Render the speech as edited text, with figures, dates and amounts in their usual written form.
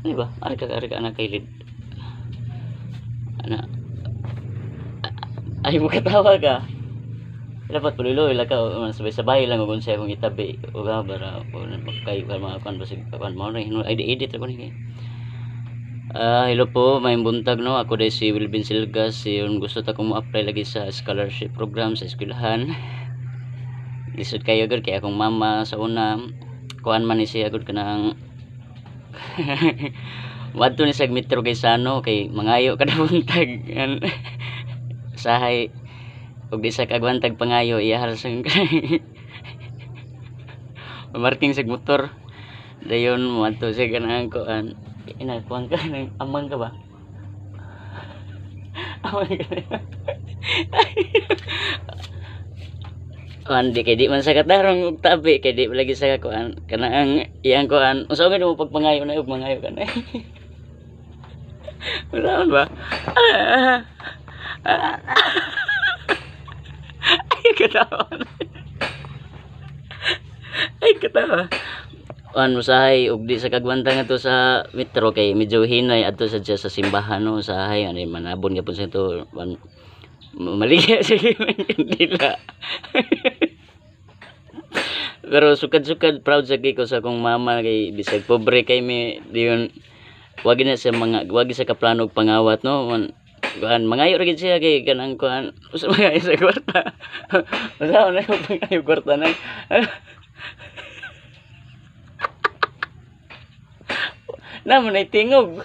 Ano ba? Ari ka na kailid. Ana. Ay mo katawa ka. Dapat puliloy lang ka, sabay-sabay lang ug unsa akong itabi ug bara o kay ka mga kuan basig kuan mao na ay di edit ra ko ni kay. Ah, hello po, may buntag no. Ako dai si Wilvin Silgas, yun gusto ta ko mo-apply lagi sa scholarship program sa eskwelahan. Lisod kayo gud kay akong mama sa una kuan man ni siya gud kanang wadto ni sa Metro Gaisano kay mangayo kada buntag. Sahay ug di sa kagwantag pangayo iyahal sa marking sa motor. Dayon moadto siya kanang kuan ina kuan ka nang amang ka ba? Amang ka. Kuan di kay di man sa katarong og tabi kay di lagi sa kuan kanang iyang kuan unsa man mo pagpangayo na ug mangayo ka na. Unsa ba? Ay katawa. Ay katawa. Kuan usahay ug di sa kagwanta nga to sa metro kay medyo hinay adto sa sa simbahan no usahay ani manabon gyapon sa to maligya sa kandila. Pero sukad-sukad proud sa ko sa akong mama kay bisag pobre kay mi diyon wag na sa mga wag sa kaplano og pangawat no man kuan mangayo ra gid siya kay kanang kuan usa mangayo sa kwarta usa na ko pangayo kwarta nang na mo nay tingog.